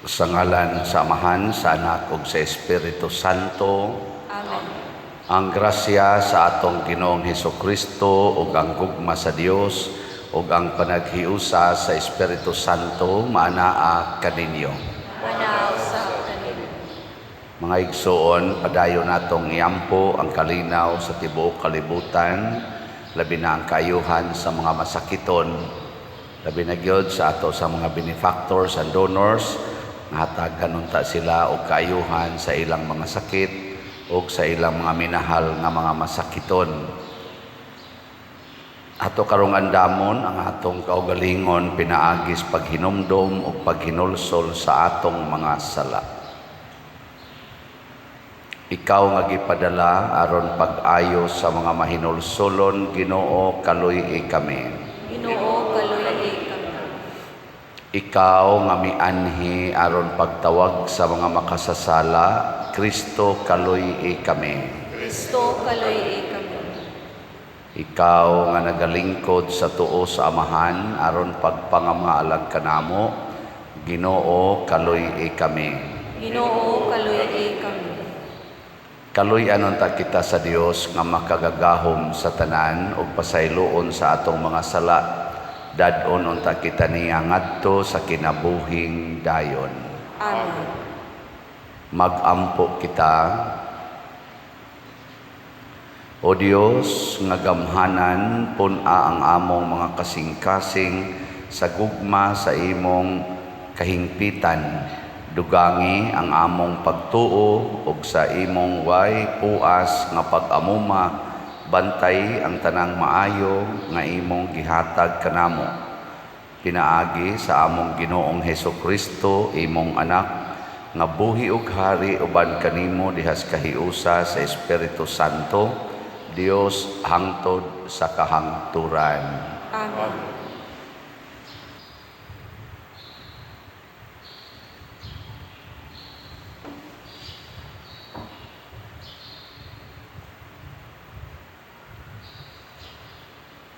Sa ngalan sa Amahan, sa Anak ug sa Espiritu Santo. Amen. Ang grasya sa atong Ginoong Hesus Kristo ug ang gugma sa Dios ug ang panaghiusa sa Espiritu Santo maanaa kaninyo. Manaa usab kaninyo. Mga igsoon, padayon natong iampo ang kalinaw sa tibuok kalibutan, labi na ang kaayuhan sa mga masakiton, labi na gyud sa ato sa mga benefactors and donors, hatagan unta sila og kaayuhan sa ilang mga sakit ug sa ilang mga minahal nga mga masakiton. Ato karong andamon ang atong kaugalingon pinaagis paghinumdom ug paghinulsol sa atong mga sala. Ikaw nga gipadala aron pag-ayo sa mga mahinulsolon, Ginoo, kaluy-i kami. Ginoo, kaluy-i kami. Ikaw nga mianhi aron pagtawag sa mga makasasala, Kristo, kaluy-i kami. Kristo, kaluy-i kami. Ikaw nga nagalingkod sa tuo sa Amahan aron pagpangamaalag kanamo, Ginoo, kaluy-i kami. Ginoo, kaluy-i kami. Kaluy-an unta kita sa Dios nga makagagahom sa tanan ug pasayloon sa atong mga sala. Dad-on unta kita niya ngadto sa kinabuhing dayon. Amen. Magampo kita. O Dios nga gamhanan, pun-a ang among mga kasing-kasing sa gugma sa imong kahingpitan. Dugangi ang among pagtuo ug sa imong way puas nga pag-amuma, bantay ang tanang maayo nga imong gihatag kanamo. Pinaagi sa among Ginoong Hesus Kristo, imong anak, nga buhi ug hari uban kanimo dihas kahiusa sa Espiritu Santo, Dios hangtod sa kahangturan. Amen.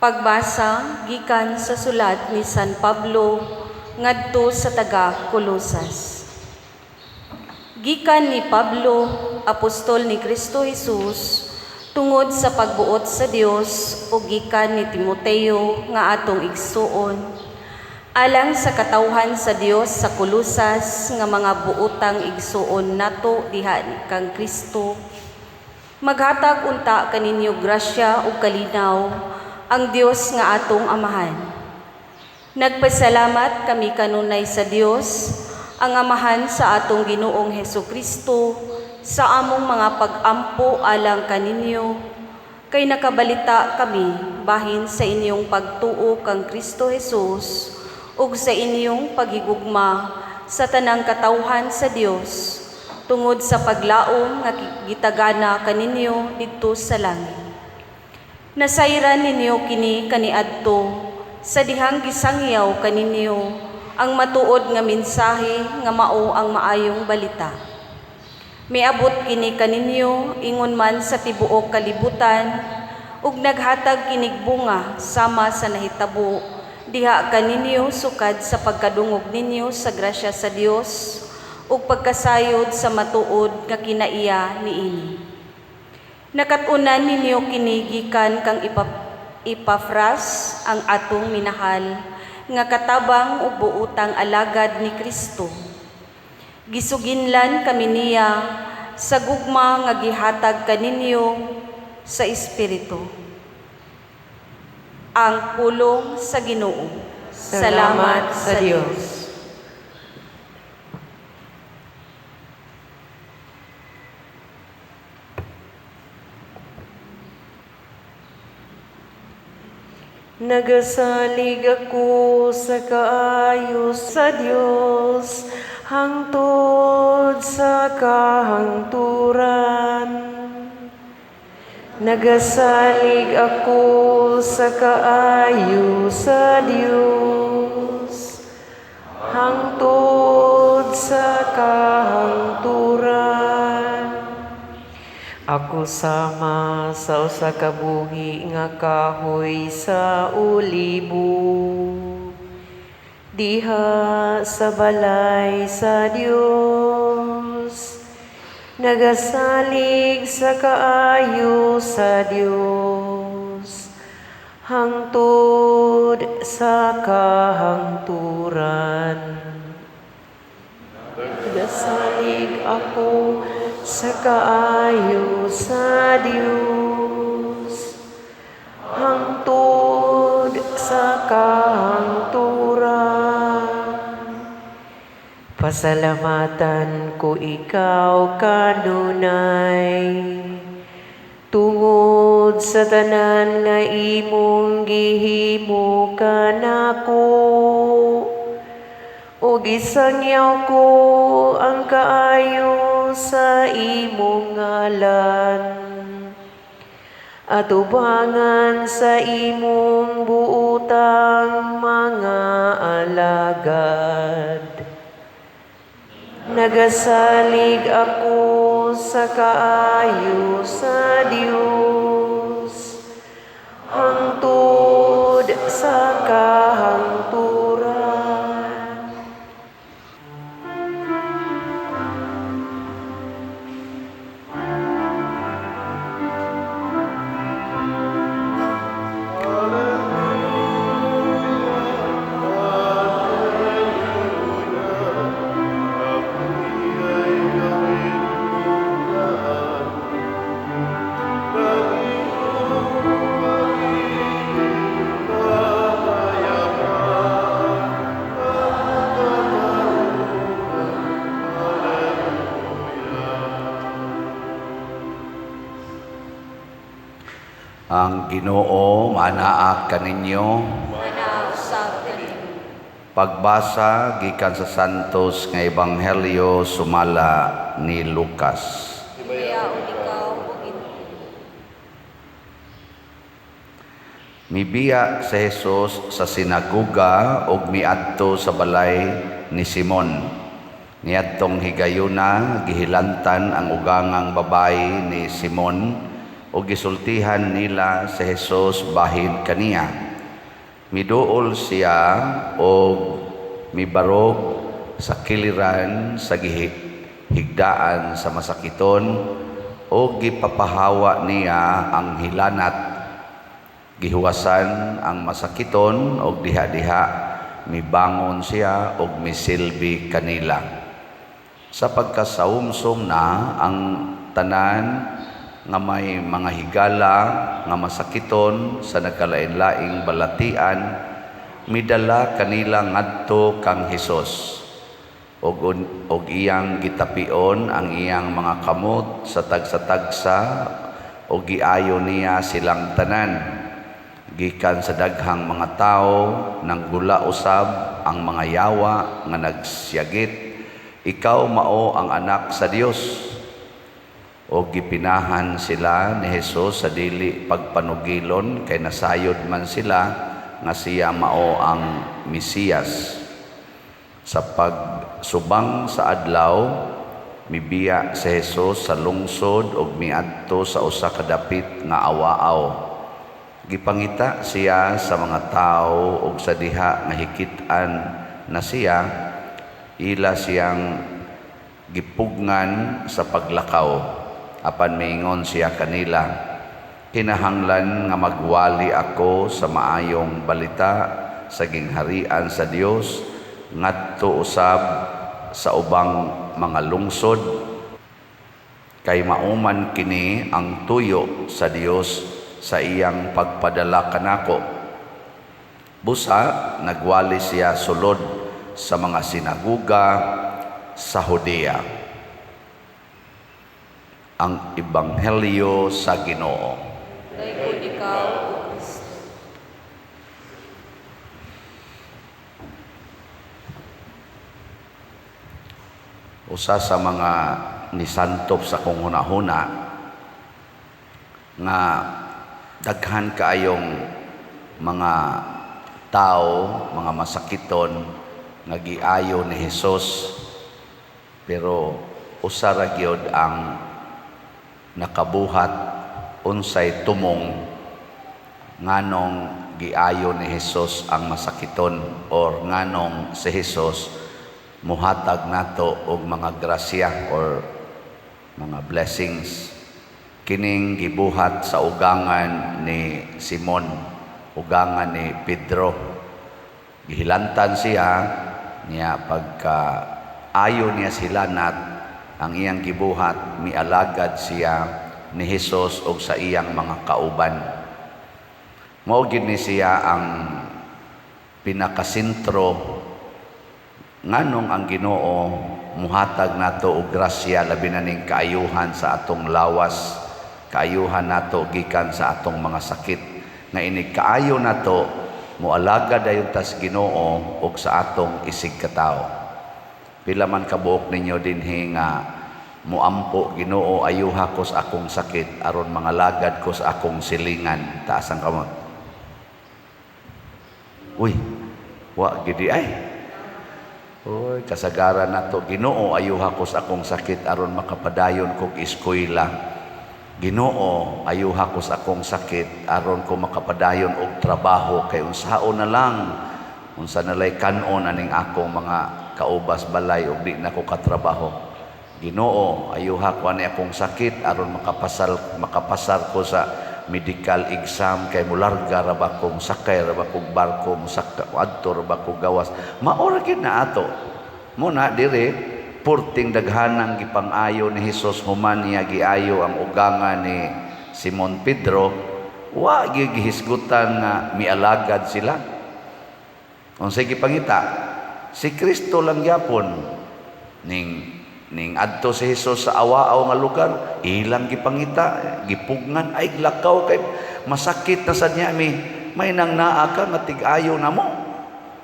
Pagbasa gikan sa sulat ni San Pablo ngadto sa taga Colosas. Gikan ni Pablo, apostol ni Kristo Jesus, tungod sa pagbuot sa Dios ug gikan ni Timoteo nga atong igsuon, alang sa katawhan sa Dios sa Colosas nga mga buotang igsuon nato diha kang Kristo. Maghatag unta kaninyo grasya ug kalinaw ang Dios nga atong Amahan. Nagpasalamat kami kanunay sa Dios, ang Amahan sa atong Ginoong Hesus Kristo, sa among mga pag-ampo alang kaninyo, kay nakabalita kami bahin sa inyong pagtuo kang Kristo Jesus ug sa inyong paghigugma sa tanang katawhan sa Dios, tungod sa paglaom nga gitagana kaninyo didto sa langit. Nasayran ninyo kini kaniadto sa dihang gisangyaw kaninyo ang matuod nga mensahe nga mao ang maayong balita. Miabot kini kaninyo ingon man sa tibuok kalibutan ug naghatag kinig bunga sama sa nahitabo diha kaninyo sukad sa pagkadungog ninyo sa grasya sa Dios ug pagkasayod sa matuod nga kinaiya niini. Nakat-unan ninyo kini gikan kang Epafras ang atong minahal nga katabang ug buotang alagad ni Kristo. Gisuginlan kami niya sa gugma nga gihatag kaninyo sa Espiritu. Ang pulong sa Ginoo. Salamat sa Dios. Nagasalig ako sa kaayo sa Dios hangtod sa kahangturan. Nagasalig ako sa kaayo sa Dios hangtod sa kahangturan. Ako sama sa usa ka buhi nga kahoy sa olibo. Diha sa balay sa Dios, nagasalig sa kaayo sa Dios, hangtod sa kahangturan. Nagasalig ako sa kaayo sa Dios, hangtod sa kahangturan. Pasalamatan ko ikaw kanunay, tungod sa tanan nga imong gihimo kanako, ug isangyaw ko ang kaayo sa imong ngalan. Atubangan sa imong buotang mga alagad. Nagasalig ako sa kaayo sa Dios, hangtod sa kahangturan. Ang Ginoo manaa kaninyo. Manaa usab kanimo. Pagbasa gikan sa Santos nga Ebanghelyo sumala ni Lucas. Himayaon ikaw, o Ginoo. Mibiya si Jesus sa sinagoga ug miadto sa balay ni Simon. Niadtong higayuna gihilantan ang ugangang babayi ni Simon ug gisultihan nila si Jesus bahin kaniya. Miduol siya og mibarog sa kiliran sa gihigdaan sa masakiton ug gipapahawa niya ang hilanat. Gihuwasan ang masakiton og diha-diha mibangon siya og misilbi kanila. Sa pagkasaumsom na ang tanan nga may mga higala nga masakiton sa nagkalain-laing balatian, midala kanila ngadto kang Hesus og iyang gitapion ang iyang mga kamot sa tagsa-tagsa og giayo niya silang tanan. Gikan sa daghang mga tawo nanggula usab ang mga yawa nga nagsyagit, "Ikaw mao ang anak sa Dios." Og gipinahan sila ni Hesus sa dili pagpanugilon kay nasayod man sila nga siya mao ang Mesiyas. Sa pagsubang sa adlaw, mibiya si Hesus sa lungsod og miadto sa usa ka dapit nga awaaw. Gipangita siya sa mga tawo og sa diha nga hikit-an na siya, ila siyang gipugngan sa paglakaw. Apan miingon siya kanila, "Kinahanglan nga magwali ako sa maayong balita sa gingharian sa Dios ngadto usab sa ubang mga lungsod, kay mauman kini ang tuyo sa Dios sa iyang pagpadala kanako." Busa nagwali siya sulod sa mga sinaguga sa Judea. Ang Ebanghelyo sa Ginoo. Dayon ikaw, O Kristo. Usa sa mga nisantop sa kong hunahuna nga daghan kaayong mga tao, mga masakiton nga giayo ni Hesus, pero usa ra gyud ang nakabuhat unsay tumong nganong giayo ni Hesus ang masakiton or nganong si Hesus muhatag nato og mga grasya or mga blessings. Kining gibuhat sa ugangan ni Simon, ugangan ni Pedro. Gihilantan siya niya, pagka ayo niya sila nat ang iyang gibuhat, mialagad siya ni Hesus og sa iyang mga kauban. Mao gid ni siya ang pinakasentro nganong ang Ginoo muhatag nato og grasya, labi na ning kaayuhan sa atong lawas, kaayuhan nato gikan sa atong mga sakit, nga inig kaayo nato, moalagad dayon tas Ginoo og sa atong isig katawo. Pila man kabuok ninyo dinhi nga muampo, "Ginoo, ayuha ko sa akong sakit aron mangalagad ko sa akong silingan"? Taas ang kamot. Uy, wa gidi ay. Uy, kasagaran nato, "Ginoo, ayuha ko sa akong sakit aron makapadayon kog eskwela. Ginoo, ayuha ko sa akong sakit aron ko makapadayon og trabaho kay unsaon na lang, unsa na lay kan-on aning akong mga kaubas balay og di na ko katrabaho. Ginoo, ayuha ko ani akong sakit aron makapasar ko sa medical exam kay mularga ra ba kong sakay ra ba kong barko, musaka adto ra ba kong gawas." Mao ra gyud na ato. Mo na dire purting daghanang gipang-ayo ni Hesus human niya giayo ang ugangan ni Simon Pedro, wa gyud gihisgutan nga mialagad sila. Unsay gipangita? Si Kristo lang gyapon. Ning adto si Hesus sa awaaw nga lugar, ilang gipangita, gipugngan, "Ay, lakaw kay masakit na sad niya mi. May nang naa ka nga tig-ayo namo."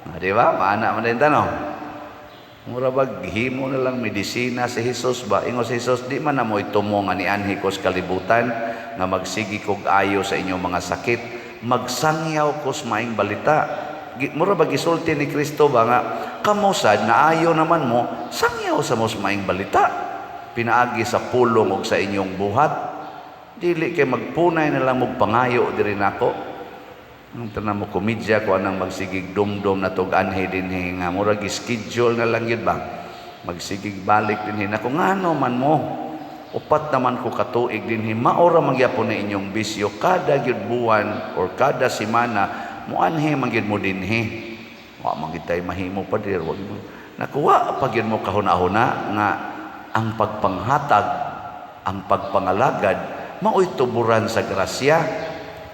Ah, di ba? Maana man din tanong. Mura ba gihimo na lang medisina si Hesus ba? Ingon si Hesus, "Di man na mo itumo nga nianhi ko sa kalibutan nga magsigi kog ayo sa inyong mga sakit. Magsangyaw ko sa maayong balita." Mura ba gisulti ni Kristo ba nga kamo sad naayo naman mo, sangyaw sa mo sa maayong balita pinaagi sa pulong ug sa inyong buhat. Dili kay magpunay na lang mo pangayo diri nako. Ang tanan mo komedya ko anang magsigig dumdum na tog anhi dinhi nga murag schedule na lang yun ba. Magsigig balik dinhi nako, ngano man mo? 4 naman ko katuig dinhi, maora magyapon na inyong bisyo, kada gyud buwan or kada semana muanhi man gyud mo dinhi. Wa man gyud tay mahimo pa dir, wag mo. Nakuha pa gyud mo kahuna-huna nga ang pagpanghatag, ang pagpangalagad mao'y tuburan sa grasya.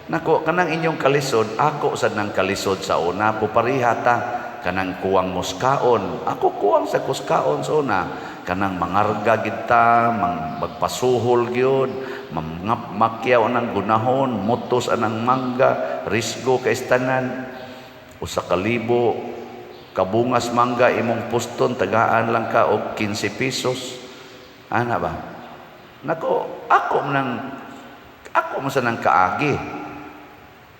Nako, kanang inyong kalisod, ako sad nang kalisod sa una, pupariha ta. Kanang kuwang muskaon, ako kuwang sa kuskaon sa una. Kanang mangarga gid ta, magpasuhol gyud, makyaw anang gunahon, mutos anang mangga, risgo kay tanan. 1,000 kabungas mangga imong puston, tagaan lang ka og 15 pesos. Ana ba? Nako, ako man sa nang kaagi.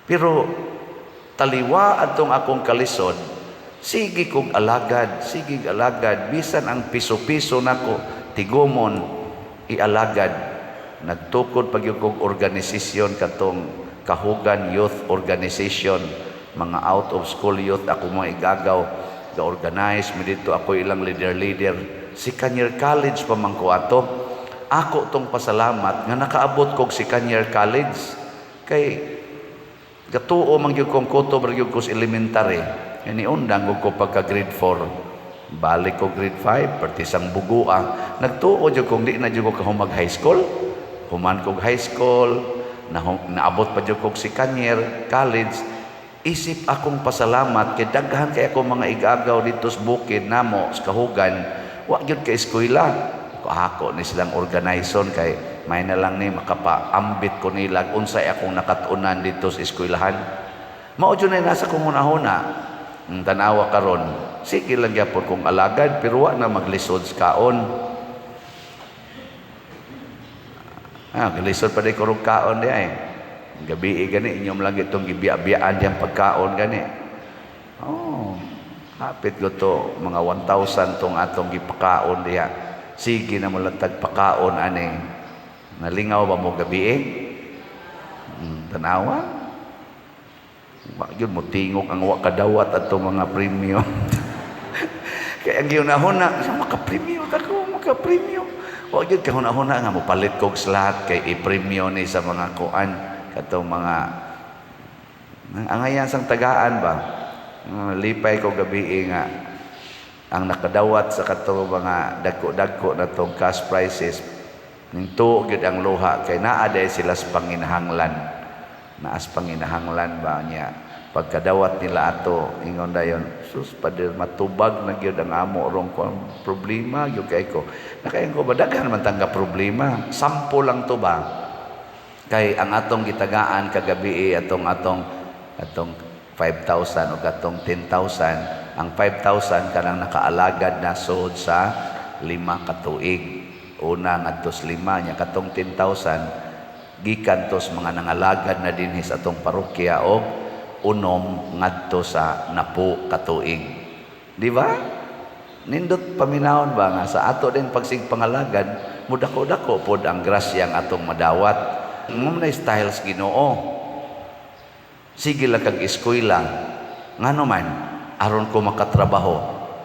Pero taliwa atong akong kalisod, sige kog alagad, sige alagad, bisan ang piso-piso nako tigomon ialagad. Nagtukod pag kog organisasyon katong Kahugan Youth Organization, mga out of school youth ako mga igagaw, ga-organize mi dito, ako ilang leader-leader. Second year college pa man ko ato. Ako tong pasalamat nga nakaabot kog second year college kay gatuo man gyud kong kutob ra gyud ko sa elementary. Ni undang ko pagka grade 4. Balik ko grade 5, pertisang bugua. Nagtuo jud kong di na jud ko kahumag high school. Human kog high school, naabot pa jud kog second year college. Isip akong pasalamat kay daghan kay ako mga igagaw dito sa bukid namo sa Kahugan, wa gyud ka eskwela. Ako ni silang organization kay may na lang ni makapaambit ko nila unsay akong nakat-unan dito sa eskwelahan. Mao jud na nasa kong hunahuna. Ang tanawa karon, sige lang gyapon kong alagad pero wa na maglisod sa kaon. Ah, galisod pa di kurog kaon di ay. Gabi gani inyong lang itong gibiya-biyaan diyang pagkaon gani. Oh, hapit ko to mga 1,000 tong atong gipakaon diha. Sige na mo lang tagpakaon ani. Nalingaw ba mo gabi eh? Tanawa? Wa gyud mo tingog ang wa kadawat adto mga premyo. Kaya ang gihuna-huna, makapremyo ta ko, makapremyo. Wa gyud kahuna-huna nga mopalit kog slot kay i-premyo ni sa mga kuan, katong mga angayan sang tagaan ba. Lipay ko gabi nga ang nakadawat sa katong mga dagko-dagko na tong cash prizes, ning tuo gyud ang luha kay naa day sila sa panginahanglan, naas panginahanglan ba niya. Pagkadawat nila ato, ingon dayon, "Sus, pader, matubag na gyud ang amo rong kuan, problema gyud kay ko." Nakaingon ko ba, daghan man tangga problema. Sample lang to ba, kay ang atong gitagaan kagabi, atong atong atong 5,000 o katong 10,000, ang 5,000 kanang nakaalagad na sud sa 5 ka tuig. Una ngadto sa 5 nya, katong 10,000 gikan tos mga nangalagad na dinhi sa atong parokya og 6 ngadto sa 10 ka tuig. Di ba? Nindot paminawon ba nga sa ato din pagsig pangalagad, mudako-dako pod ang grasya ang atong madawat. Mao na styles Ginoo. Sige lang kag eskwela. Ngano man? Aron ko makatrabaho.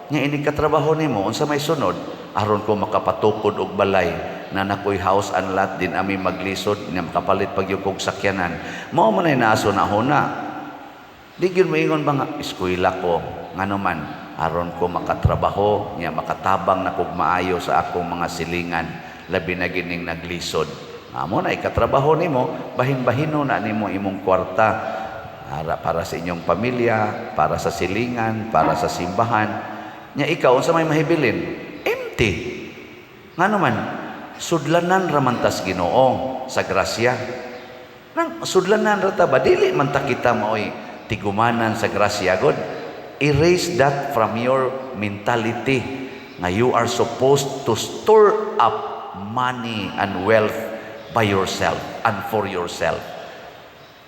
Nya ini katrabaho nimo, unsa may sunod? Aron ko makapatukod og balay na nakoy house and lot din ami maglisod nya makapalit pag kog sakyanan. Mao man ay naaso na huna. Di gyud moingon ba nga eskwela ko, ngano man? Aron ko makatrabaho nya makatabang na kog maayo sa akong mga silingan, labi na gining naglisod. Amo na ikatrabaho nimo, bahin-bahino na nimo imong kwarta para sa inyong pamilya, para sa silingan, para sa simbahan. Nya ikaw, unsa may mahibilin? Empty. Ngano man? Sudlanan ra man tas Ginoo sa grasya. Nang sudlanan ra ta ba, dili man ta kita maoy tigumanan sa grasya god. Erase that from your mentality nga you are supposed to store up money and wealth by yourself and for yourself.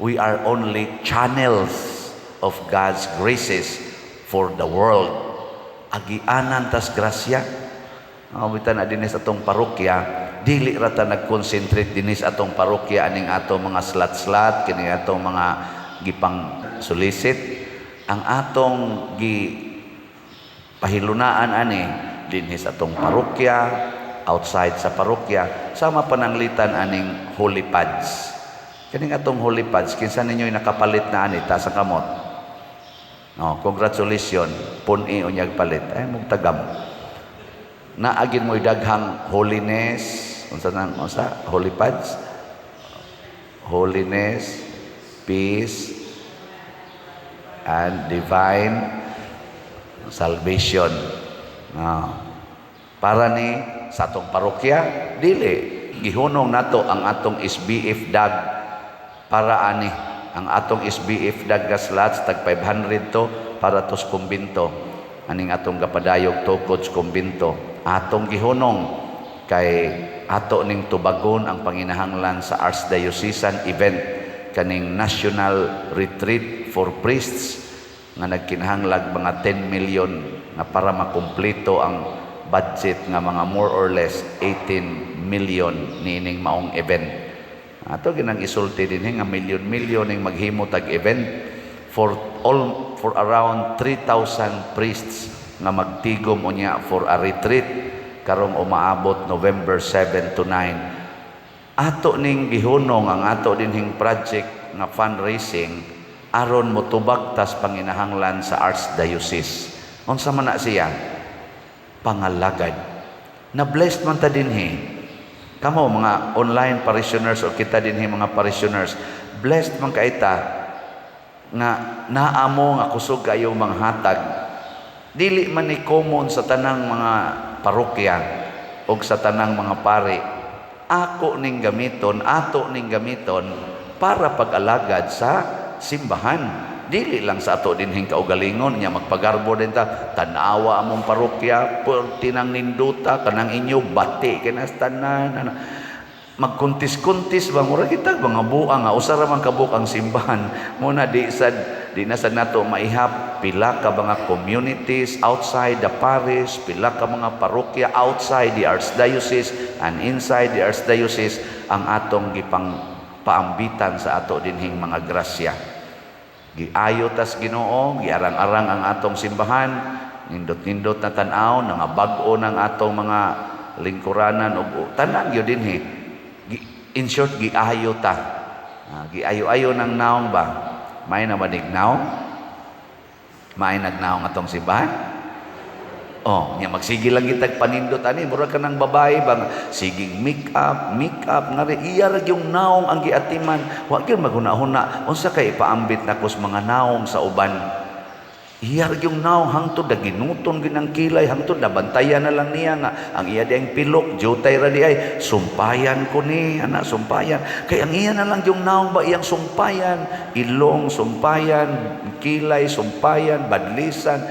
We are only channels of God's graces for the world. Agianan tas grasya. Ang na dinhi sa atong parokya, dili ra ta nag-concentrate dinhi sa atong parokya aning atong mga slot-slot, kini atong mga gipang solicit. Ang atong gi pahilunaan ani dinhi sa atong parokya, outside sa parokya, sama pananglitan aning holy pads. Kaning atong holy pads, kinsa ninyo nakapalit na ani, taas ang kamot? No, congratulations, pun-i unyag palit. Ay mong tagam. Naagin mo'y daghang holiness, unsa nang unsa holy pads? Holiness, peace, and divine salvation. No. Para ni sa atong parokya, dili gihunong nato ang atong SBF dag para ani. Ang atong SBF dag nga slots tag 500 to para tos kumbinto aning atong gapadayog tukod sa kumbinto. Atong gihunong kay ato ning tubagon ang panginahanglan sa Archdiocesan event, kaning National Retreat for Priests nga nagkinahanglag mga 10 million nga para makumpleto ang budget nga mga more or less 18 million niining maong event. Ato ginang isulti dinhi nga milyon-milyon ning maghimo tag event for all, for around 3,000 priests nga magtigom unya for a retreat karong umaabot November 7 to 9. Ato ning gihunong ang ato dinhing project nga fundraising aron motubag tas panginahanglan sa Archdiocese. Unsa man na siya? Pangalagad. Na blessed man ta dinhi. Kamo mga online parishioners o kita dinhi mga parishioners, blessed man kaita nga naamo nga kusog kayo mga hatag. Dili man ni common sa tanang mga parokya o sa tanang mga pari. Ako ning gamiton, ato ning gamiton para pag-alagad sa simbahan. Dili lang sa ato dinhing kaugalingon nya magpagarbo din ta, tan-awa among parokya, perti nang ninduta kanang inyo bati kinas tanan ano. Magkuntis-kuntis ba, mura kita mga buang nga usa ra man kabuok ang simbahan mo na. Di sad, di na sad nato maihap pila ka mga communities outside the parish, pila ka mga parokya outside the archdiocese and inside the archdiocese ang atong gipang paambitan sa ato dinhing mga grasya. Giayo tas Ginoo, giarang-arang ang atong simbahan, nindot-nindot na tan-aw, nga bag-o ng atong mga lingkuranan ug tanan gyud dinhi. In short, giayo ta. Giayo-ayo ng naong ba? May na ba naong? May nagnaong atong simbahan? Oh, nya magsige lang kitag panindot ani, mura ka ng babae bang siging make-up, make-up nga ri iya ra yung naong ang giatiman. Wa gyud maghuna-huna unsa kay ipaambit nako sa mga naong sa uban. Iya ra yung naong hangtod na ginuton gyud ang kilay, hangtod nabantayan na lang niya nga ang iya diyang pilok, jutay ra di ay sumpayan ko ni ana, sumpayan. Kay ang iya na lang yung naong ba, iyang sumpayan, ilong sumpayan, kilay sumpayan, badlisan,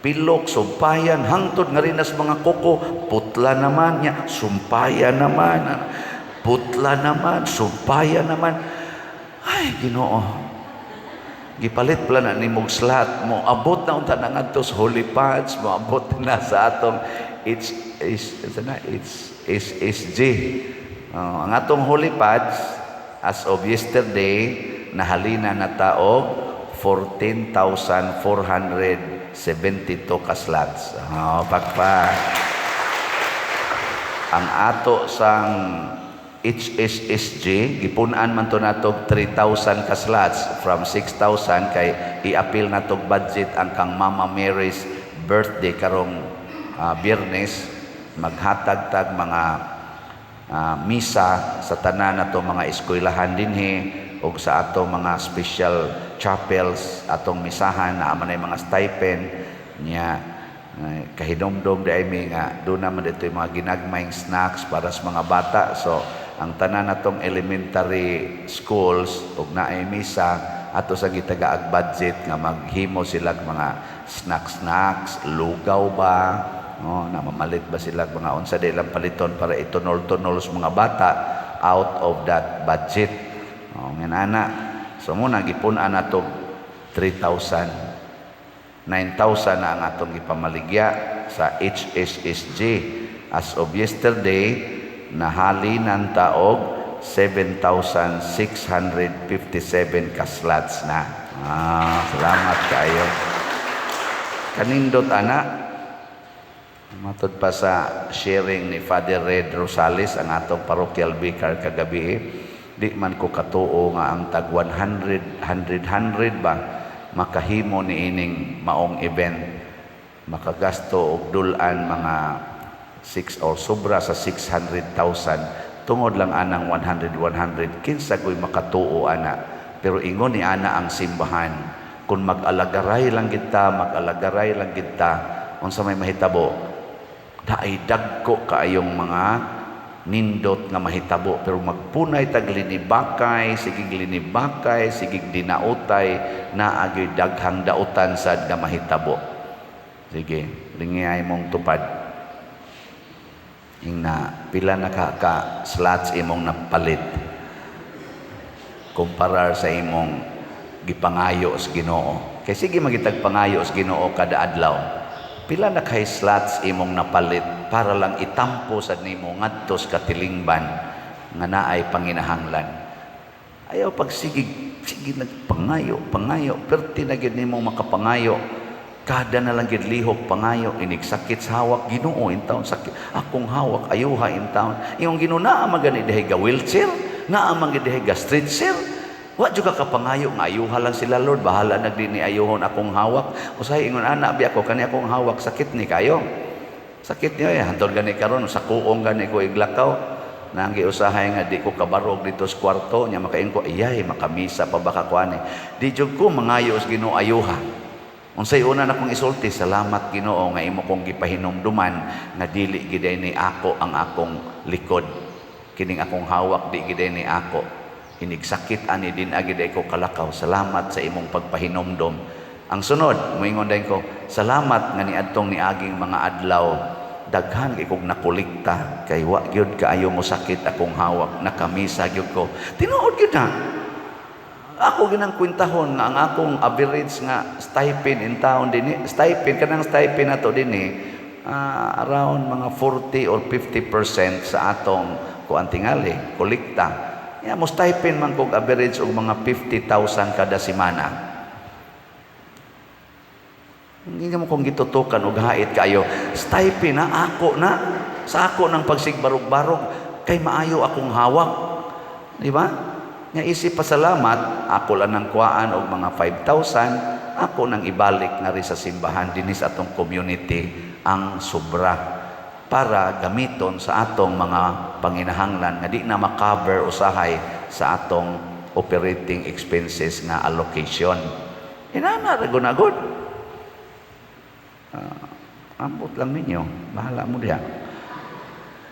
pilok, sumpayan, hangtod nga rin sa mga kuko, putla naman niya, sumpayan naman, putla naman, sumpayan naman. Ay, Ginoo. Gipalit pala na ni mong slot mo. Abot na unta na ngadto sa Holy Pads, mo abot na sa atong H, H, na, H, S, S, G. Oh, ang atong Holy Pads, as of yesterday, nahalina na taog 14,472 ka slots. Oh, pakpak. Ang ato sang HSSG, gipunan man to natog 3,000 ka slots from 6,000 kay i-appeal natog budget ang kang Mama Mary's birthday karong Biyernes, maghatag tag mga misa sa tanan nato mga eskwelahan dinhi ug sa ato mga special chapels, atong misahan na man mga stipend niya. Kahinomdom di ay mi nga doon naman dito yung mga ginagmayng snacks para sa mga bata. So ang tanan natong elementary schools ug naay misa, ato sa gitagaag budget nga maghimo sila mga snacks snacks, lugaw ba, no, na mamalit ba sila mga unsa di lang paliton para itunol-tunol sa mga bata out of that budget. Oh, nga. So mo na gipun-an nato 3,000, 9,000 na ang atong gipamaligya sa HSSG. As of yesterday, nahalinan taog 7,657 ka slots na. Salamat kaayo. Kanindot ana. Matod pa sa sharing ni Father Red Rosales, ang atong parochial vicar kagabi, di man ko katuo nga ang tag 100, 100, 100 ba makahimo ni ining maong event, makagasto og dulan mga 6 or sobra sa 600,000 tungod lang anang 100 100. Kinsa ko'y makatuo ana? Pero ingon ni ana ang simbahan, kung mag-alagaray lang kita, mag-alagaray lang kita, unsa may mahitabo, naay dagko kaayong mga nindot nga mahitabo. Pero magpunay tag linibakay, sigig linibakay, sigig dinautay, naagyoy daghang dautan sad nga mahitabo. Sige, lingay mong tupad ingna pila na ka slots imong napalit kumparar sa imong gipangayo sa Ginoo. Kay sige magitag pangayo sa Ginoo kada adlaw, pila na kay slots imong napalit para lang itampo sa nimo ngadto sa katilingban nga naay panginahanglan? Ayaw pag sige sige nagpangayo pangayo, perti na gyud nimo makapangayo, kada na lang gyud lihok pangayo, inig sakit sa hawak, "Ginoo, intawon sakit akong hawak, ayuha intawon." Imong Ginoo, naa man gani dihay ga wheelchair, naa man gani dihay ga stretcher. Wa jud ka kapangayo nga ayuha lang sila, "Lord, bahala na dinhi ayuhon akong hawak." Usahay ingon ana bi ako, kani akong hawak sakit ni kayo, sakit niyo eh. Hantod gani karon sa kuong gani ko iglakaw, nanggi usahay nga di ko kabarog dito sa kwarto nya, makaingon ko, "Iyay, makamisa pa ba ka ko ani?" Di jud ko mangayo sa Ginoo ayuha. Unsay una na kong isulti? "Salamat, Ginoo, nga imo kong gipahinumduman nga dili gid ni ako ang akong likod. Kining akong hawak di gid ni ako. Inig sakit ani din agid ko kalakaw. Salamat sa imong pagpahinumdom." Ang sunod, moingon din ko, "Salamat nga niadtong niaging mga adlaw daghan kay kog nakolekta kay wa gyud kaayo mo sakit akong hawak, nakamisa gyud ko." Tinuod gyud na. Ako ginang kwentahon nga ang akong average nga stipend in town dinhi, stipend, kanang stipend nato dinhi, around mga 40 or 50% sa atong kuan tingali, kolekta. Ya, mo stipend man kog average og mga 50,000 kada semana. Hindi mo kong gitutukan og hait kayo. Stipend na ako na sa ako ng pagsigbarog-barog kay maayo akong hawak. Di ba? Nga isip pasalamat, ako lang ng kuhaan og mga 5,000, ako nang ibalik na rin sa simbahan dinis atong community ang sobra para gamiton sa atong mga panginahanglan nga di na makover usahay sa atong operating expenses nga allocation. Inana ra gud na gud. Ambot lang ninyo, bahala mo diha.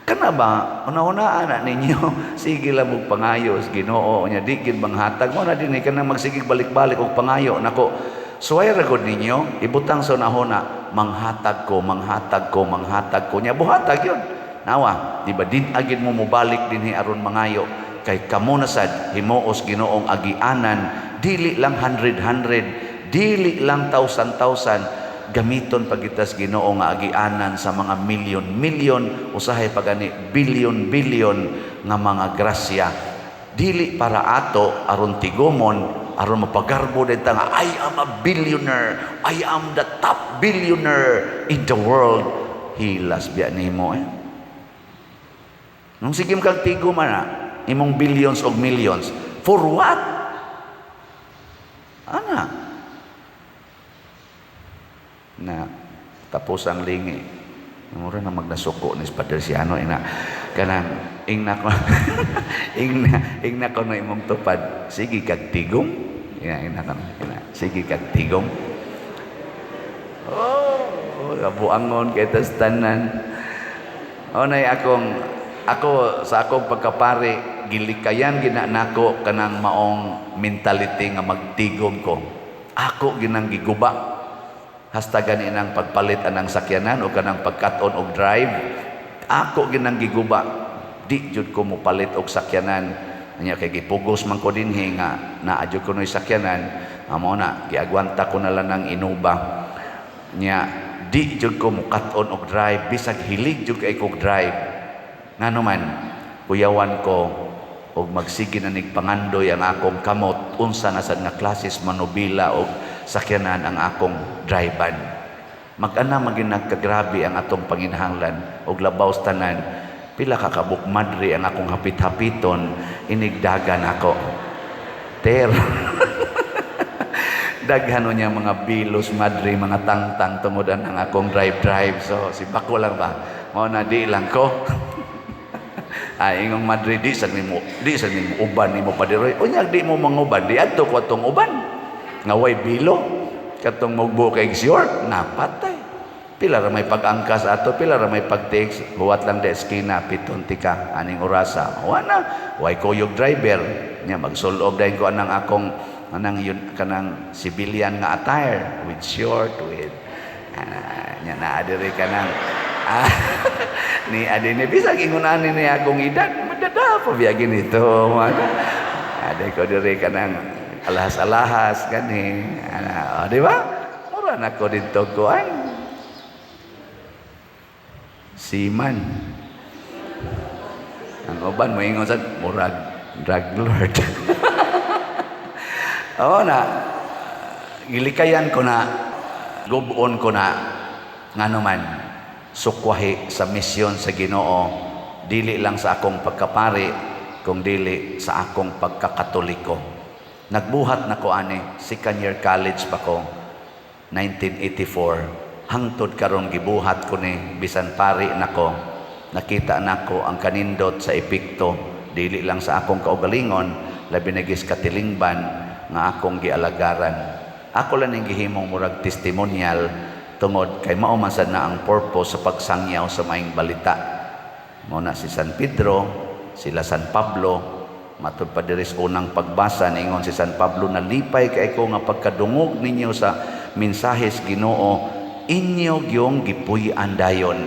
Kana ba, una-unaan na ninyo, sige lang og pangayo sa Ginoo nya di gid manghatag mo na dinhi kanang magsigig balik-balik og pangayo nako. Suway ra gud ninyo, ibutang sa unahuna, manghatag ko, manghatag ko, manghatag ko nya buhatag yun. Nawa, di ba din agid mo mobalik dinhi aron mangayo kay kamo na sad himuos Ginoong agianan, dili lang hundred hundred, dili lang thousand thousand, gamiton pagitas Ginoo nga agianan sa mga milyon milyon, usahay pagani bilyon bilyon nga mga grasya, dili para ato aron tigumon, aron mapagarbo din ta nga I am a billionaire, I am the top billionaire in the world. Hilas biya nimo eh. Nung sige kag tigom na imong billions og millions, for what ana? Na tapos ang lingi, mura na magnasuko ni Padre Siano ina kanang ingna ko, ingna ingna ko na imong tupad, sige kag tigom ina, ingna ko ina, sige kag tigom. Oh, kabuangon kay tas tanan. Oh, nay akong ako sa akong pagkapari, gilikayan gina nako kanang maong mentality nga magtigom ko. Ako ginang giguba hasta gani nang pagpalit anang sakyanan o kanang pagkat-on og drive. Ako ginang giguba, di jud ko mopalit og sakyanan. Nya kay gipugos man ko dinhi nga naa jud ko noy sakyanan, amo na giagwanta ko na lang ng Innova. Nya di jud ko mokat-on og drive bisag hilig jud kay kog drive. Ngano man kuyawan ko og magsige na nig pangandoy ang akong kamot unsa na sad nga klases manobila og sakyanan ang akong drivean. Mag-ana maging nagkagrabe ang atong panginahanglan og labaw sa tanan pila ka kabuk madre ang akong hapit-hapiton inigdagan ako. Ter daghan niya mga bilos madre, mga tangtang tungod ang akong drive-drive. So si bako lang ba mao na di lang ko. Ay, ingong madre, di sad nimo uban nimo padiroy. Unya di mo manguban, di adto ko atong uban. Nga way bilo katong mugbo kay short, napatay. Pila ra may pag-angkas ato, pila ra may pag-text, huwat lang de eskina, piton tika aning orasa. Wa na, way kuyog driver. Nya magsulob dayon ko anang akong anang yun kanang civilian nga attire with short with nya naa diri kanang ni adine bisag ingon ani ni akong edad madada pa biya ginito man. Ade ko diri kanang alahas-alahas gani ana, oh, di ba? Mura na ko didto ko ay seaman. Ang uban moingon sa murag drug lord. Oo na, gilikayan ko na, gubon ko na, ngano man, sukwahi sa misyon sa Ginoo, dili lang sa akong pagkapari, kung dili sa akong pagkakatoliko. Nagbuhat na ko ani, second year college pa ko, 1984. Hangtod karon gibuhat ko ni, bisan pari nako, nakita nako ang kanindot sa epekto, dili lang sa akong kaugalingon, labi na gis katilingban nga akong gialagaran. Ako lang ning gihimong murag testimonial tungod kay mao man sad na ang purpose sa pagsangyaw sa maayong balita. Mao na si San Pedro, sila San Pablo, matud pa diri sa unang pagbasa niingon si San Pablo, nalipay kay ko nga pagkadungog ninyo sa mensahes Ginoo, inyo gyung gipuy-an dayon.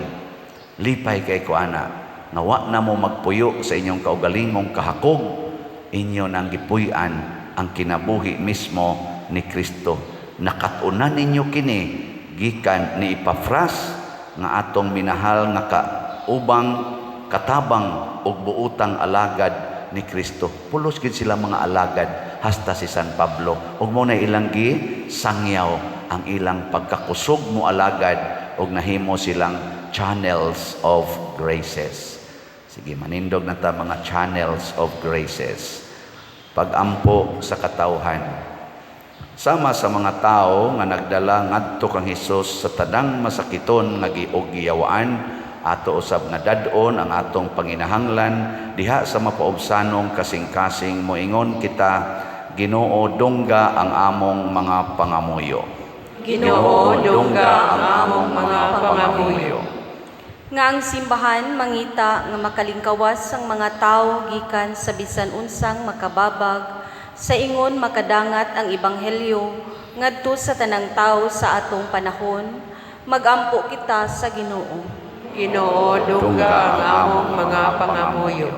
Lipay kay ko ana nga wa na mo magpuyo sa inyong kaugalingong kahakog, inyo nang gipuy-an ang kinabuhi mismo ni Kristo. Nakat-unan ninyo kini gikan ni Epafras nga atong minahal nga kaubang katabang ug buotang alagad ni Kristo. Pulos gid sila mga alagad hasta si San Pablo. Ug mo na ilang gi sangyaw. ang ilang pagkakusog mo alagad og nahimo silang channels of graces. Sige, manindog na ta mga channels of graces. Pagampo sa katawhan. Sama sa mga tao nga nagdala ngadto kang Hesus sa tanang masakiton nga og giyawaan, ato usab nga dad-on ang atong panginahanglan diha sa mapaubsanong kasing-kasing. Moingon kita, Ginoo, dungga ang among mga pangamuyo. Ginoo, dungga ang among mga pangamuyo. Nga ang simbahan mangita nga makalingkawas ang mga tawo gikan sa bisan unsang makababag, sa ingon makadangat ang ebanghelyo ngadto sa tanang tawo sa atong panahon, magampo kita sa Ginoo. Ginoo, dungga ang among mga pangamuyo.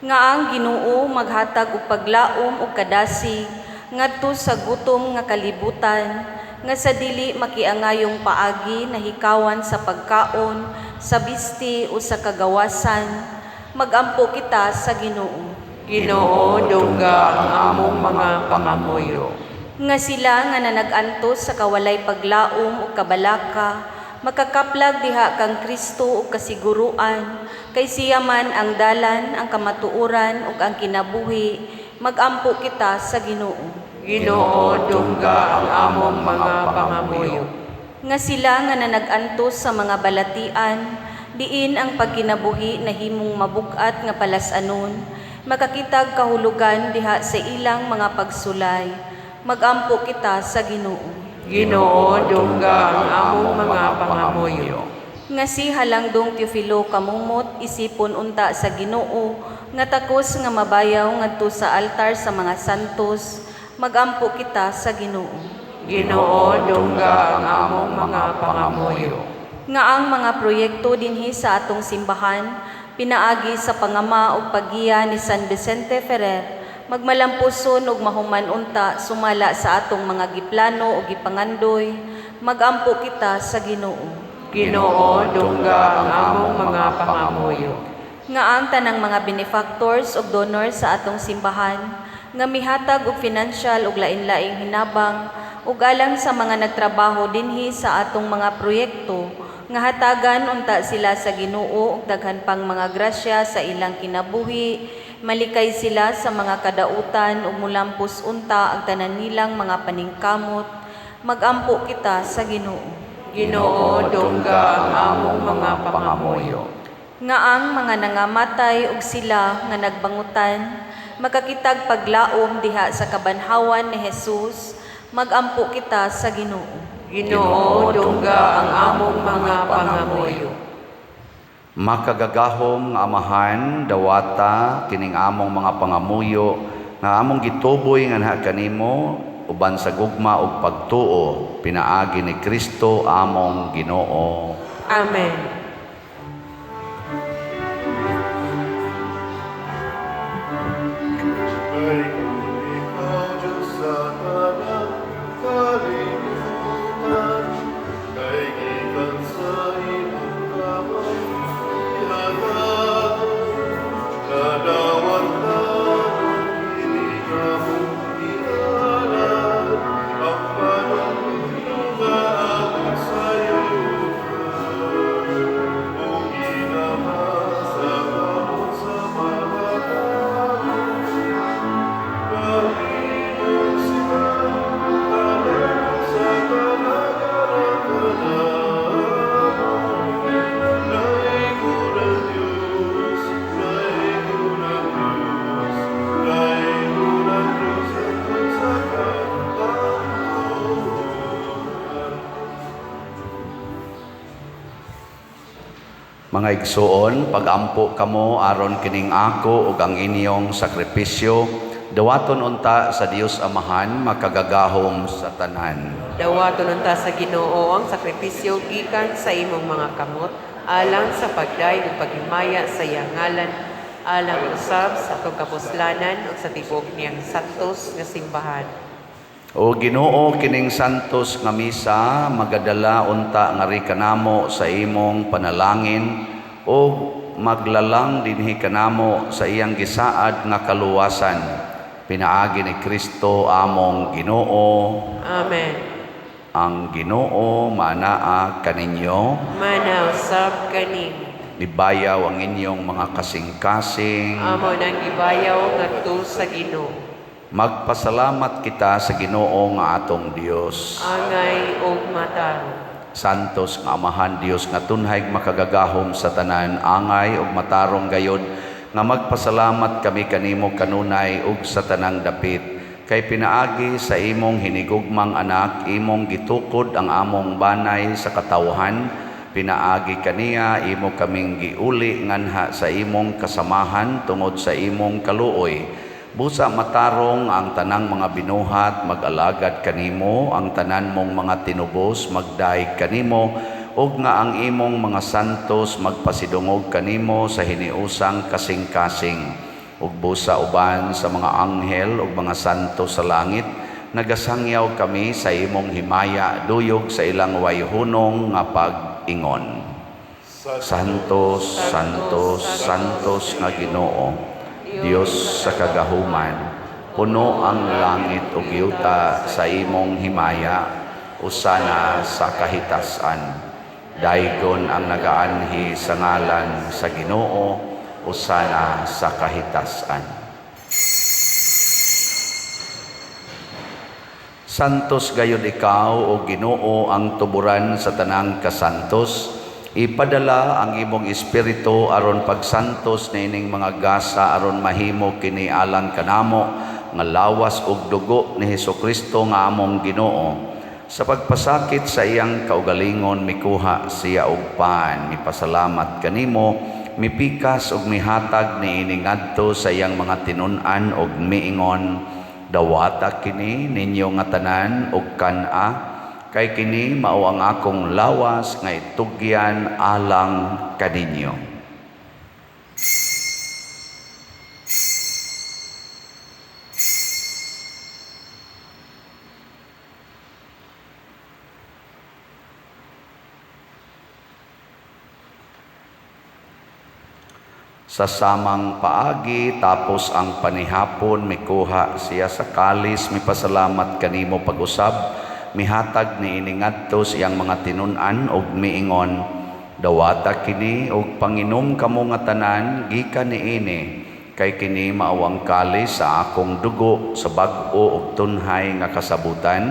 Nga ang Ginoo maghatag og paglaom ug kadasig ngadto sa gutom nga kalibutan, nga sa dili makiangayong paagi nahikawan sa pagkaon, sa bisti o sa kagawasan, magampo kita sa Ginoo. Ginoo, dungga ang among mga pangamuyo. Nga sila nga nanag-antos sa kawalay paglaom ug kabalaka makakaplag diha kang Kristo ug kasiguruan, kay siya man ang dalan, ang kamatuoran ug ang kinabuhi, magampo kita sa Ginoo. Ginoo, dungga ang among mga pangamuyo. Nga sila nga nanag-antos sa mga balatian diin ang pagkinabuhi nahimong mabug-at nga palas-anon makakitag kahulugan diha sa ilang mga pagsulay, magampo kita sa Ginoo. Ginoo, dungga ang among mga pangamuyo. Nga si Halangdong Teofilo Camomot isipon unta sa Ginoo nga takos nga mabayaw ngadto sa altar sa mga santos, magampo kita sa Ginoo. Ginoo, dungga ang among mga pangamuyo. Nga ang mga proyekto dinhi sa atong simbahan pinaagi sa pangama ug paggiya ni San Vicente Ferrer magmalampuson ug mahuman unta sumala sa atong mga giplano ug gipangandoy, magampo kita sa Ginoo. Ginoo, dungga ang among mga pangamuyo. Nga ang tanang mga benefactors ug donors sa atong simbahan nga mihatag og financial ug lain-laing hinabang ug alang sa mga nagtrabaho dinhi sa atong mga proyekto, nga hatagan unta sila sa Ginoo og daghan pang mga grasya sa ilang kinabuhi, malikay sila sa mga kadautan ug mulampos unta ang tanan nilang mga paningkamot, magampo kita sa Ginoo. Ginoo, dungga ang among mga pangamuyo. Nga ang mga nangamatay ug sila nga nagbangutan makakitag paglaom diha sa kabanhawan ni Jesus, magampo kita sa Ginoo. Ginoo, dungga ang among mga pangamuyo. Makagagahom nga Amahan, dawata kining among mga pangamuyo nga among gituboy nganha kanimo uban sa gugma ug pagtuo pinaagi ni Kristo among Ginoo. Amen. Kay ikaw, Diyos, sa tanang kalibutan, kay gikan sa imong kamot ihatag, nadawat namo kini among gialay, ang panulok nga among sayunan, ug ginahasa kamot sa mga tawo. Mahimong sila alang sa kalagaran kanamo. Laygo ng Diyos, laygo ng Diyos, laygo ng Diyos hangtod sa kahangturan. Mga igsuon, pagampo kamo aron kining ako ug ang inyong sakripisyo dawaton unta sa Dios Amahan makagagahom sa tanan. Dawaton unta sa Ginoo ang sakripisyo gikan sa imong mga kamot alang sa pagday ug paghimaya sa iyang ngalan, alang usab sa atong kapuslanan ug sa tibuok niyang santos nga simbahan. O Ginoo, kining santos nga misa magadala unta ngari kanamo sa imong panalangin ug maglalang dinhi kanamo sa iyang gisaad nga kaluwasan pinaagi ni Kristo among Ginoo. Amen. Ang Ginoo manaa kaninyo. Mana usab kanimo. Ibayaw ang inyong mga kasing-kasing. Amo nang gibayaw ngadto sa Ginoo. Magpasalamat kita sa Ginoo nga atong Dios. Angay og matarong. Santos nga Amahan Dios nga tunhay makagagahom sa tanan, angay ug matarong gayod nga magpasalamat kami kanimo kanunay ug sa tanang dapit, kay pinaagi sa imong hinigugmang anak imong gitukod ang among banay sa katawhan. Pinaagi kaniya imo kaming giuli nganha sa imong kasamahan tungod sa imong kaluoy. Busa matarong ang tanang mga binuhat mag-alagad kanimo, ang tanan mong mga tinubos magdaig kanimo, ug nga ang imong mga santos magpasidungog kanimo sa hiniusang kasing-kasing. Ug busa uban sa mga anghel ug mga santos sa langit, nagasangyaw kami sa imong himaya duyog sa ilang wayhunong nga pag-ingon. Santos, Santos, Santos nga Ginoo, Dios sa kagahuman, puno ang langit ug yuta sa imong himaya, usana sa kahitasan. Daygon ang nagaanhi sa ngalan sa Ginoo, usana sa kahitasan. Santos gayud ikaw o Ginoo ang tuburan sa tanang kasantos. Ipadala ang imong espiritu aron pagsantos niining mga gasa aron mahimo kini alang kanamo nga lawas ug dugo ni Hesukristo nga among Ginoo. Sa pagpasakit sa iyang kaugalingon mikuha siya og pan, mipasalamat kanimo, mipikas ug mihatag niini ngadto sa iyang mga tinun-an ug miingon, dawata kini ninyo nga tanan ug kan-a, kay kini mao ang akong lawas nga itugyan alang kaninyo. Sa samang paagi, tapos ang panihapon, mikuha siya sa kalis, mipasalamat kanimo pag-usab, mihatag niini ngadto sa iyang mga tinun-an ug miingon, dawata kini ug panginom kamo nga tanan gikan niini, kay kini mao ang kalis sa akong dugo sa bag-o ug tunhay nga kasabutan,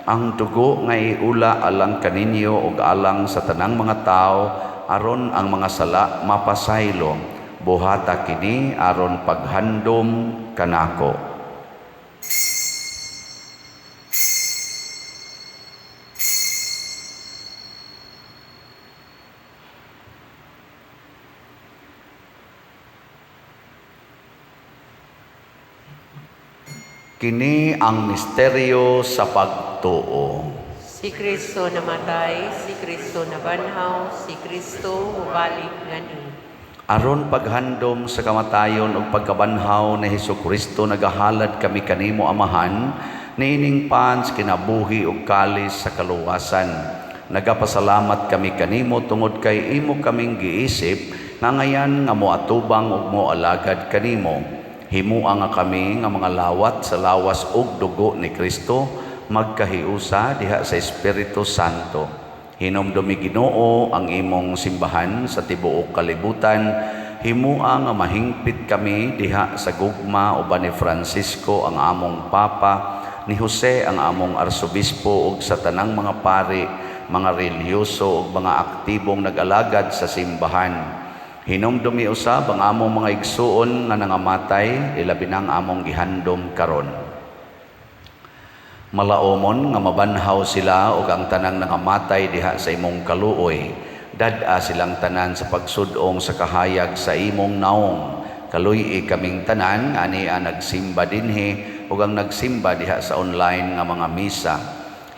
ang dugo nga iula alang kaninyo ug alang sa tanang mga tawo aron ang mga sala mapasaylo. Buhata kini aron paghandom kanako. Kini ang misteryo sa pagtuo. Si Kristo namatay, si Kristo nabanhaw, si Kristo mubalik ngani. Aron paghandom sa kamatayon ug pagkabanhaw ni Hesukristo, nagahalad kami kanimo Amahan niining pans kinabuhi ug kalis sa kaluwasan. Nagapasalamat kami kanimo tungod kay imo kaming giisip nga ngayan nga moatubang ug moalagad kanimo. Himua nga kami nga mga lawat sa lawas ug dugo ni Kristo, magkahiusa diha sa Espiritu Santo. Hinumdumi Ginoo ang imong simbahan sa tibuok kalibutan. Himua nga mahingpit kami diha sa gugma uban ni Francisco ang among Papa, ni Jose ang among Arsobispo ug sa tanang mga pari, mga relihiyoso ug mga aktibong nag-alagad sa simbahan. Hinumdumi usab ang among mga igsuon nga nangamatay, ilabi na ang among gihandom karon. Malaomon nga mabanhaw sila ug ang tanang nangamatay diha sa imong kaluoy. Dad-a silang tanan sa pagsud-ong sa kahayag sa imong naong. Kaluy-i kaming tanan nga ania nagsimba dinhi ug ang nagsimba diha sa online nga mga misa.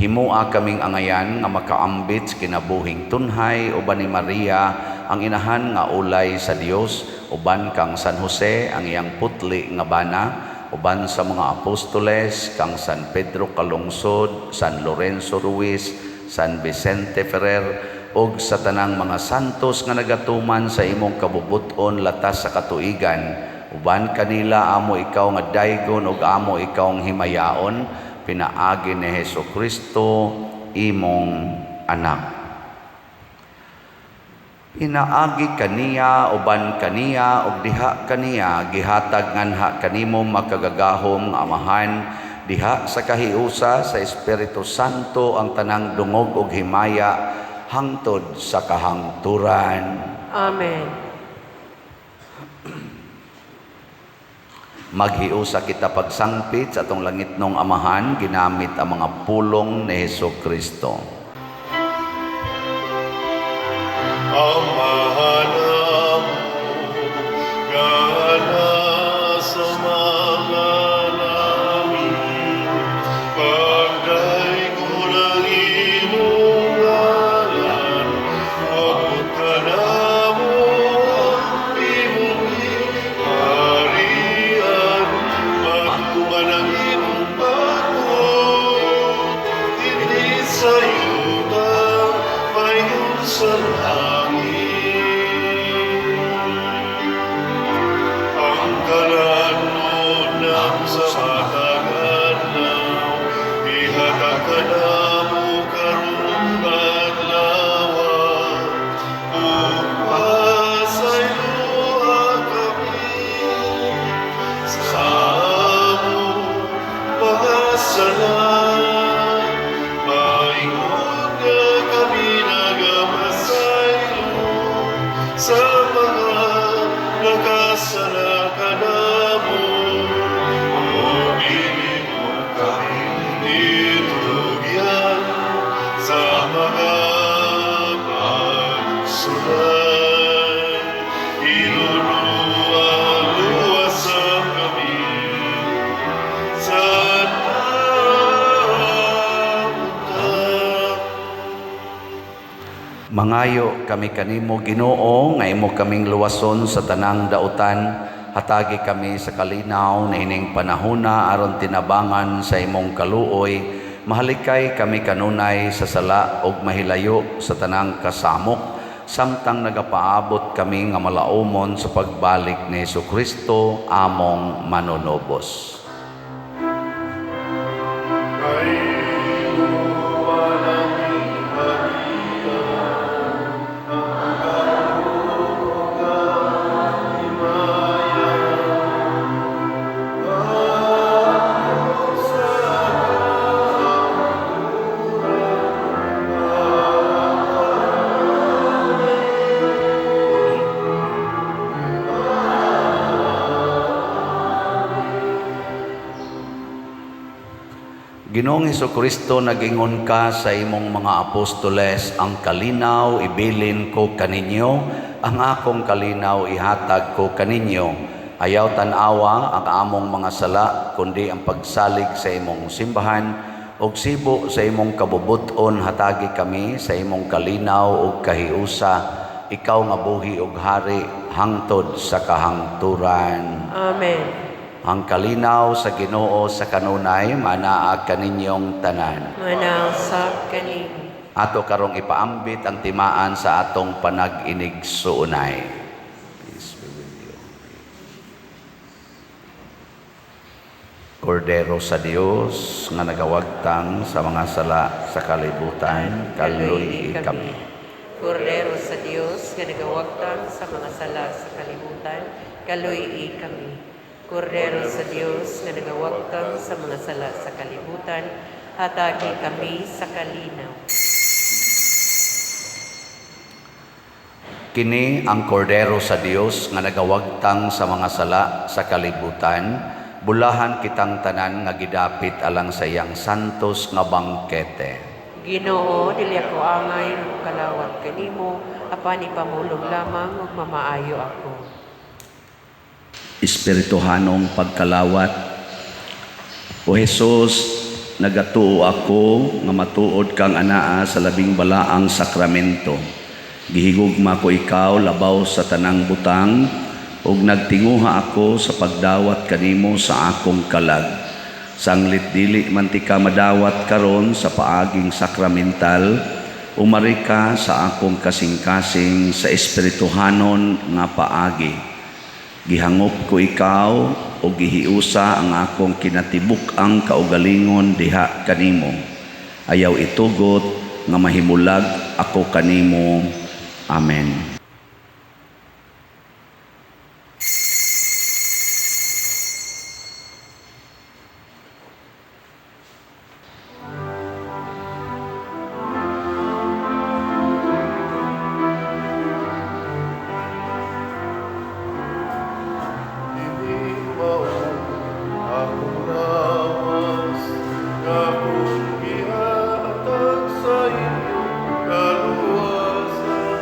Himua kaming angayan nga makaambit sa kinabuhing tunhay uban ni Maria ang inahan nga ulay sa Dios, uban kang San Jose ang iyang putli nga bana, uban sa mga apostoles kang San Pedro Calungsod, San Lorenzo Ruiz, San Vicente Ferrer, ug sa tanang mga santos nga nagatuman sa imong kabubut-on latas sa katuigan. Uban kanila amo ikaw nga daygon ug amo ikaw ang himayaon, pinaagi ni Hesukristo imong anak. Pinaagi kaniya, uban kaniya, ug diha kaniya, gihatag nganha kanimo makagagahom nga Amahan, diha sa kahiusa sa Espiritu Santo ang tanang dungog ug himaya hangtod sa kahangturan. Amen. Maghiusa kita pagsangpit sa atong langitnong Amahan, ginamit ang mga pulong ni Hesus Kristo. Amahan amo, nga nasa mga langit, pagdaygon ang imong ngalan, moabot kanamo ang imong gingharian, matuman ang imong pagbuot, dinhi sa yuta, mayon sa langit. Ang kalanon sa matag adlaw, ihatag kanamo karong adlaw, ug pasayloa kami sa among mga sala, maingon nga kami nagapasaylo sa mga nakasala kanamo. Ug dili mo kami itugyan sa mga pagsulay. Iluluwa, luwasa kami sa tabutan. Mangayo kami kanimo, Ginoo, nga imo kaming luwason sa tanang dautan. Hatagi kami sa kalinaw na ining panahona aron tinabangan sa imong kaluoy. Mahalikay kami kanunay sa sala ug mahilayo sa tanang kasamok, samtang nagapaabot kami nga malaumon sa pagbalik ni Hesukristo among manunubos. Kay walang gingharian, ang gahom ug himaya, ngadto sa kahangturan. Ginoong Hesukristo, nagingon ka sa imong mga apostoles, "Ang kalinaw ibilin ko kaninyo, ang akong kalinaw ihatag ko kaninyo." Ayaw tan-awa ang among mga sala, kundi ang pagsalig sa imong simbahan, ug sibo sa imong kabubut-on hatagi kami sa imong kalinaw ug kahiusa, ikaw nga buhi ug hari hangtod sa kahangturan. Amen. Ang kalinaw sa Ginoo sa kanunay manaa kaninyong tanan. Manaa usab kanimo. Ato karong ipaambit ang timaan sa atong panag-inigsuonay. Peace be with you. Kordero sa Dios nga nagawagtang sa mga sala sa kalibutan, kaluy kami. Kordero sa Dios nga nagawagtang sa mga sala sa kalibutan, kaluy kami. Kordero sa Dios nga nagawagtang sa mga sala sa kalibutan, hatagi kami sa kalinaw. Kini ang kordero sa Dios nga nagawagtang sa mga sala sa kalibutan, bulahan kitang tanan nga gidapit alang sa iyang santos nga bangkete. Ginoo, dili ako angay nga mokalawat kanimo, apan ipamulong lamang ug mamaayo ako. Espirituhanong pagkalawat. O Hesus, nagatuo ako nga matuod kang anaa sa labing balaang sakramento. Gihigugma ko ikaw labaw sa tanang butang, ug nagtinguha ako sa pagdawat kanimo sa akong kalag. Sanglit dili man ti ka madawat karon sa paaging sakramental, umari ka sa akong kasing-kasing sa espirituhanon nga paagi. Gihangop ko ikaw o gihiusa ang akong kinatibuk-ang kaugalingon diha kanimo. Ayaw itugot nga mahimulag ako kanimo. Amen. Kini mao akong lawas nga akong gihatag sa inyong kaluwasan.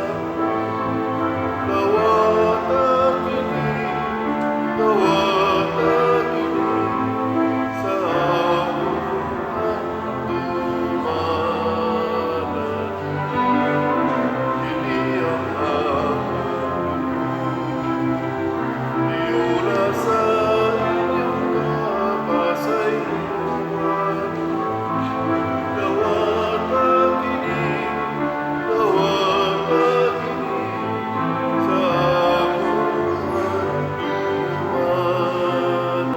Dawata kini, dawata kini sa akong handumanan. Kini ang akong Iula sa inyong kapasayloan. Dawata kini, dawata kini sa akong handumanan.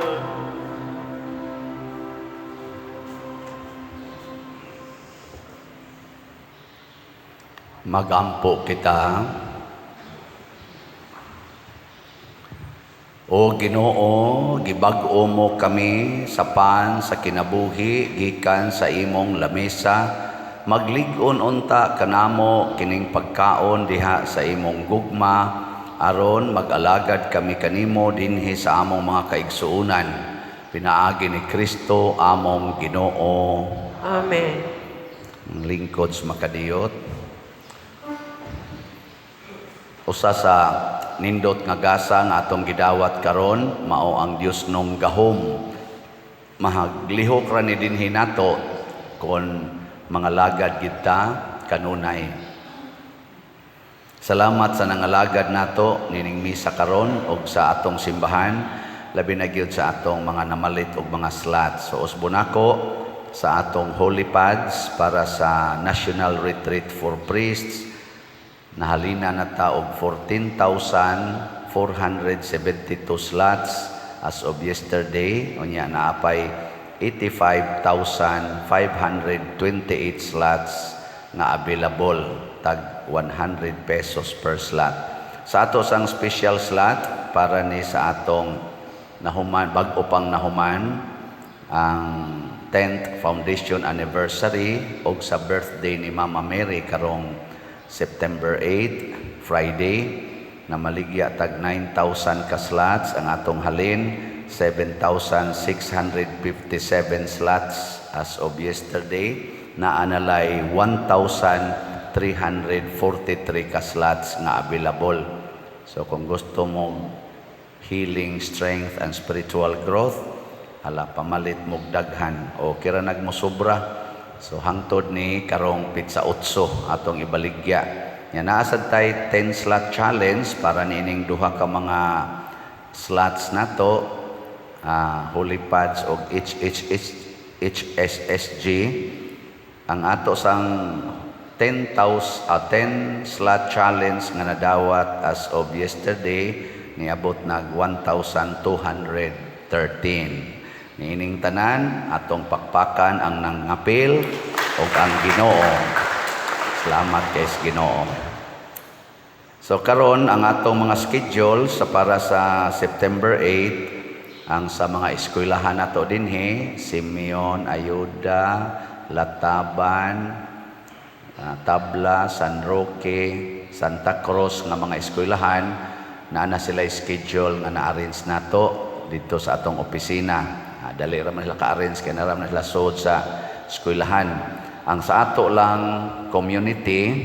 Magampo kita. O Ginoo, gibag-o mo kami sa pan sa kinabuhi gikan sa imong lamesa. Maglig-on unta kanamo kining pagkaon diha sa imong gugma aron mag-alagad kami kanimo dinhi sa among mga kaigsuonan. Pinaagi ni Kristo among Ginoo. Amen. Ang lingkod sa makadiyot. Usa sa nindot nga gasa nga atong gidawat karon mao ang Dios nong gahom. Mahaglihok ra ni dinhi nato kon mga lagad kita kanunay. Salamat sa nangalagad nato nining misa karon og sa atong simbahan, labi na gyud sa atong mga namalit og mga slots. So usbon ako sa atong holy pads para sa National Retreat for Priests. Nahalina na ta og 14,472 slots as of yesterday. Unya naapay 85,528 slots nga available, tag 100 pesos per slot. Sa ato sang special slot para ni sa atong nahuman, bag-o pang nahuman ang 10th Foundation Anniversary og sa birthday ni Mama Mary karong September 8, Friday, na maligya tag 9,000 ka slots ang atong halin, 7,657 slots as of yesterday, na analay 1,343 ka slots nga available. So kung gusto mo healing, strength, and spiritual growth, hala, pamalit mog daghan o kira nagmosobra. So hangtod ni karong pitsa 8 atong ibaligya. Nya naa sad tay 10 slot challenge para niining duha ka mga slots nato, Holy Pads og HHH HSSG. Ang ato sang 10 slot challenge nga nadawat as of yesterday niabot nag 1,213. Niining tanan atong pakpakan ang nangapil og ang Ginoo. Salamat kay Ginoo. So karon ang atong mga schedule sa para sa September 8, ang sa mga eskwelahan nato dinhi, Simeon, Ayuda, Lataban, Tabla, San Roque, Santa Cruz nga mga eskwelahan, naa na sila schedule nga na-arrange nato dito sa atong opisina. Dali ra man sila ka-arrange kay naa ra man sila sud sa eskwelahan. Ang sa ato lang community,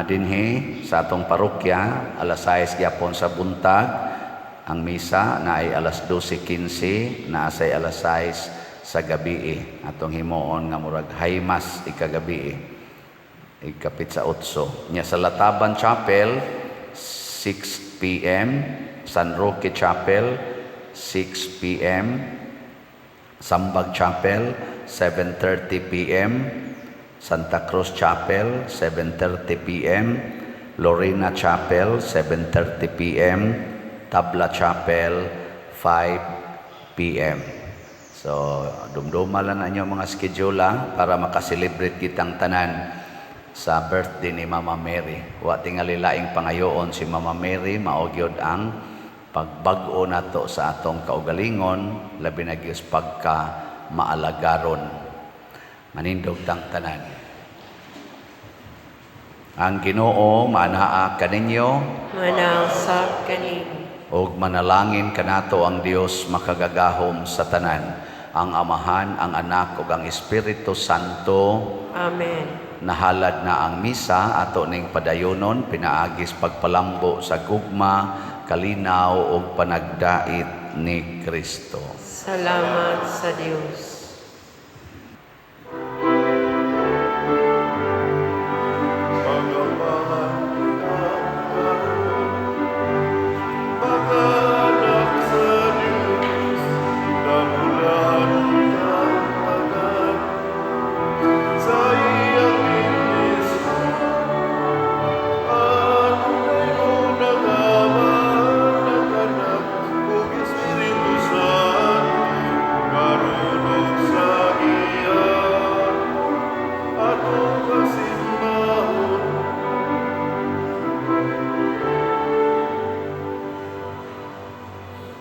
dinhi sa atong parokya, alas 6 gyapon sa buntag ang misa, naay alas 12:15, naasay alas 6 sa gabi. Atong himuon nga murag high mass ikagabi, ikapit sa 8. Nya sa Lataban Chapel 6 p.m., San Roque Chapel 6 p.m., Sambag Chapel 7:30 p.m., Santa Cruz Chapel 7:30 p.m., Lorena Chapel 7:30 p.m., Tabla Chapel 5 p.m. So, dumduma lang na inyo mga schedule ah, para makaselebrate kitang tanan sa birthday ni Mama Mary. Wa tingali laing pangayoon si Mama Mary, mao gyud ang pagbag-o nato sa atong kaugalingon, labi na gyud pagka maalagaron. Manindog tang tanan. Ang Ginoo maanaa kaninyo. Manaa usab kanimo. Ug manalangin kanato ang Dios makagagahom sa tanan, ang Amahan, ang Anak ug ang Espiritu Santo. Amen. Nahalad na ang misa, ato ning padayonon pinaagis pagpalambo sa gugma, kalinaw ug panagdait ni Kristo. Salamat sa Dios. Pagamahan kita karon, mga-anak sa Diyos, damulahan kitang tanan sa iyang bendisyon. Atong dayon ang Ama, ang Anak, ug Espiritu Santo, karon ug sa gihapon, atong pasimbahon.